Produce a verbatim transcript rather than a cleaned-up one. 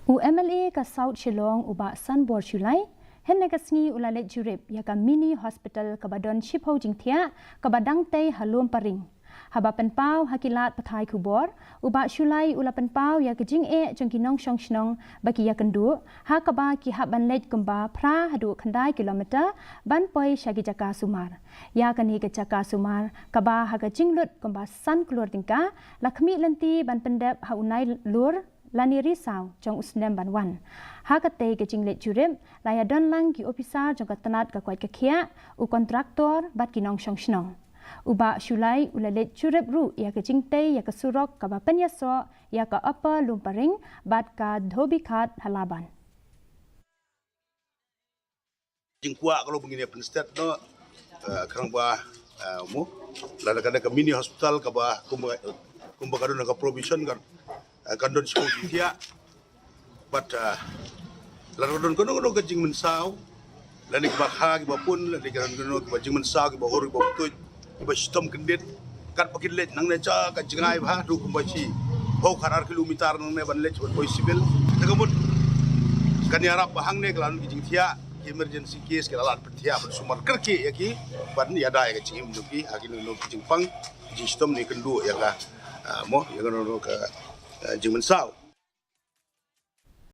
U MLA ka South Shillong u Bah Sanbor Shullai hynne ka sngi u la leit jurip ïa ka mini hospital kaba don shiphew jingthiah kaba dang tei ha Lumparing. Haba pynpaw ha ki lad pathai khubor, u Bah Shullai u la pynpaw ïa ka jingeh jong ki nongshong shnong ba ki ïakynduh ha kaba ki hap ban leit kumba phra haduh khyndai kilometer ban poi sha ki jaka sumar. Ïa kane ka jaka sumar kaba ha ka jinglut kumba san klur tyngka la khmih lynti ban pyndep ha u Naiïalur lane Risaw jong u snem ban wan. Ha katei ka jingleit jurip la ïadon lang ki ophisar jong ka tnat ka koit ka khiah, u kontraktor bad ki nongshong shnong. U Bah Shullai u la leit jurip ruh ïa ka jingtei ïa ka surok kaba pynïasoh ïa ka Upper Lumparing bad ka Dhobikhat ha Laban. Jingkwah ka long ba ngin ïa pynstet noh, eh, khnang ba, eh, mo, lada ka don ka mini hospital kaba kumba, kumba ka don ka provision kan, eh, kan don shiphew jingthiah. Bad, eh, lada ka don kano kano ka jingmynsaw, lane kiba kha kiba pun, lane ka don kano kiba jingmynsaw, kiba hur kiba tuid, kiba shitom kyndit, katba kin leit nangne sha ka jngai bha haduh kumba shiphew khat ar kilometer nangne ban leit ban poi civil. Te ka mut kan ïarap ba hangne ka la don ki jingthiah, ki emergency case ki la lah pynthiah ban sumar kyrkieh ïa ki ban ïada ïa ka jingim jong ki ha kino kino ki jingpang, ki jingshitom ne kynduh ïa ka, ah, mo, ïa kano kano ka, ah, jingmynsaw.